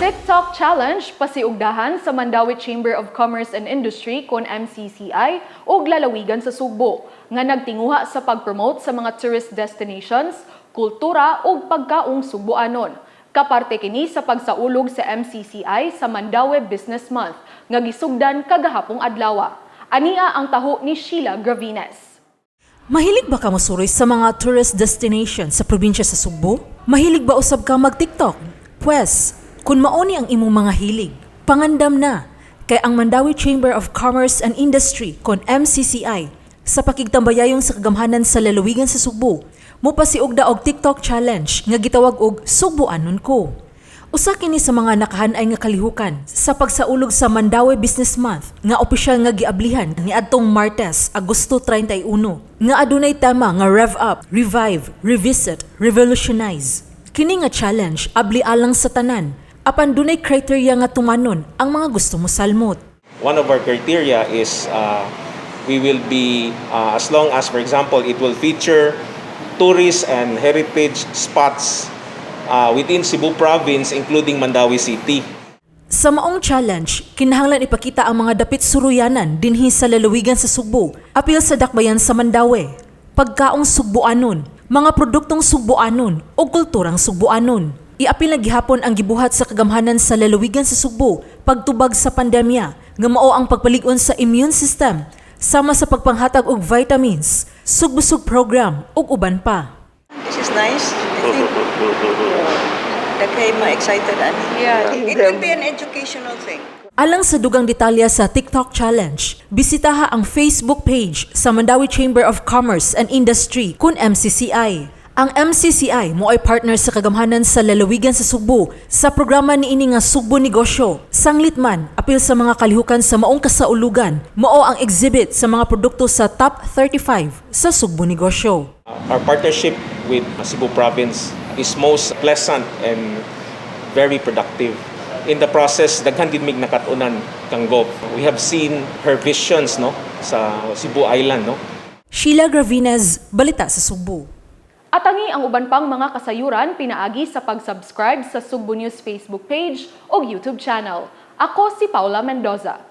TikTok Challenge pasiugdahan sa Mandaue Chamber of Commerce and Industry kon MCCI ug lalawigan sa Sugbo nga nagtinguha sa pag-promote sa mga tourist destinations, kultura ug pagkaong Sugboanon. Kaparte kini sa pagsaulog sa MCCI sa Mandaue Business Month nga gisugdan kagahapong adlaw. Ania ang taho ni Sheila Gravines. Mahilig ba ka mosuroy sa mga tourist destination sa probinsya sa Sugbo? Mahilig ba usab ka mag-TikTok? Pwes, kung mao ni ang imong mga hilig, pangandam na kay ang Mandaue Chamber of Commerce and Industry kon MCCI sa pakigtambayayong sa kagamhanan sa lalawigan sa Sugbo, mopasiugda og TikTok challenge nga gitawag og Sugboanon Ko. Usa kini sa mga nakahanay nga kalihukan sa pagsaulog sa Mandaue Business Month nga opisyal nga giablihan niadtong Martes, Agosto 31, nga adunay tema nga Rev Up, Revive, Revisit, Revolutionize. Kini nga challenge abli alang sa tanan apan dunay criteria nga tumanon ang mga gusto mosalmot. One of our criteria is we will be, as long as, for example, it will feature tourist and heritage spots within Cebu Province, including Mandaue City. Sa maong challenge, kinahanglan ipakita ang mga dapit suruyanan dinhi sa lalawigan sa Sugbo, apil sa dakbayan sa Mandaue, pagkaong Sugboanon, mga produktong Sugboanon o kulturang Sugboanon. Iapil na gihapon ang gibuhat sa kagamhanan sa lalawigan sa Sugbo pagtubag sa pandemya nga mao ang pagpalig-on sa immune system sama sa pagpanghatag og vitamins, Sugbusog program ug uban pa. This is nice. I think daghay ma-excited ani. Yeah. It will be an educational thing. Alang sa dugang detalye sa TikTok Challenge, bisitaha ang Facebook page sa Mandaue Chamber of Commerce and Industry kun MCCI. Ang MCCI mo ay partner sa kagamhanan sa lalawigan sa Sugbo sa programa niini nga Sugbo Negosyo. Sanglit man, apil sa mga kalihukan sa maong kasaulugan, mao ang exhibit sa mga produkto sa Top 35 sa Sugbo Negosyo. Our partnership with Cebu Province is most pleasant and very productive. In the process, daghan gid mig nakat-unan kang Gov. We have seen her visions, no, sa Cebu Island, no. Sheila Gravines, Balita sa Sugbo. Atangi ang uban pang mga kasayuran pinaagi sa pag-subscribe sa Sugbo News Facebook page o YouTube channel. Ako si Paula Mendoza.